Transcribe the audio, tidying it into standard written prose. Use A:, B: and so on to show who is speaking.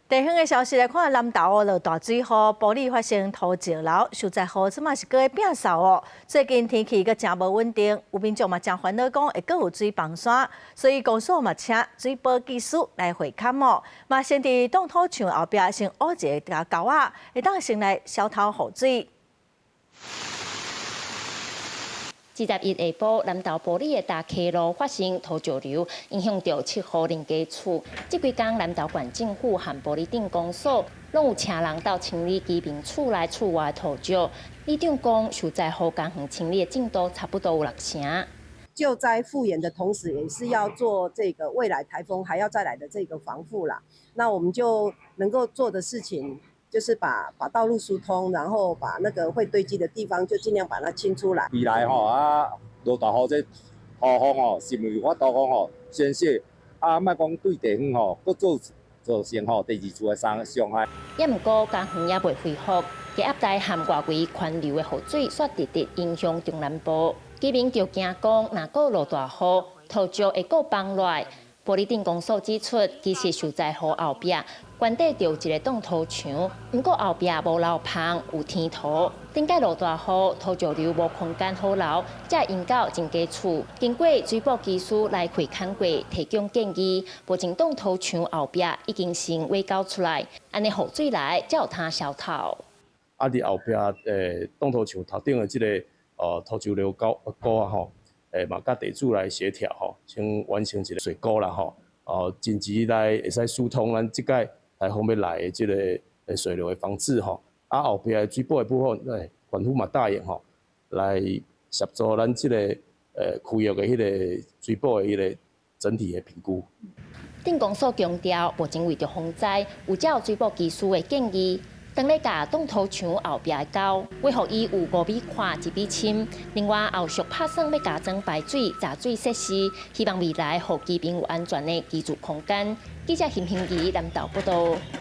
A: 地方的消息來看，南投落大水雨，埔里發生土石流，受災戶這馬是閣咧摒掃哦。最近天氣閣誠無穩定，有民眾嘛誠煩惱，講會閣有水崩山，所以公所嘛請水保技師來會勘哦。嘛先佇擋土牆後壁先挖一个溝仔，會當先來消透雨水。
B: 21下晡，南投埔里的大溪路發生土石流，影響著七戶人家厝。這幾工，南投縣政府和埔里鎮公所攏有請人到清理居民厝內厝外土石。里長講，受災戶公園清理的進度差不多有六成。
C: 救災復原的同時，也是要做這個未來颱風還要再來的這個防護啦。那我們就能夠做的事情，就是把道路疏通，然後把那個會堆積的地方就盡量把它清出來。
D: 未來吼啊，落大雨這土風吼，是毋有法度講吼宣洩啊，莫講對地方吼，閣造成吼第二次的傷害。
B: 也毋過，公園猶未恢復，低壓帶和外圍環流的雨水，煞直直影響中南部。居民就驚講，若閣落大雨，土石會閣崩落來。埔里鎮公所指出，其實受災戶後壁原底就有一个擋土牆，毋過後壁無流芳，有天塗。頂擺落大雨，土石流無空間好流，才會淹到人家厝。經過水保技師來會勘過，提供建議，目前擋土牆後壁已經先挖溝出來，按呢雨水來才有通消透。
E: 啊，佇後壁擋土牆頭頂的這个土石流溝溝啊吼。嘛，佮地主來協調吼，先完成一个水溝啦吼，哦，緊急來會使疏通咱這擺颱風欲來的這个水流的防治吼。啊，後壁的水保的部分，縣府嘛答應吼，來協助咱這个區域的彼个水保的彼个整體的評估。
B: 鎮公所強調，目前為著防災，有照水保技師的建議。當咧共擋土牆後壁的溝，挖予伊有5米寬、1米深。另外，後續拍算欲加裝排水、閘水設施，希望未來予居民有安全的居住空間。記者邢平儀南投報導。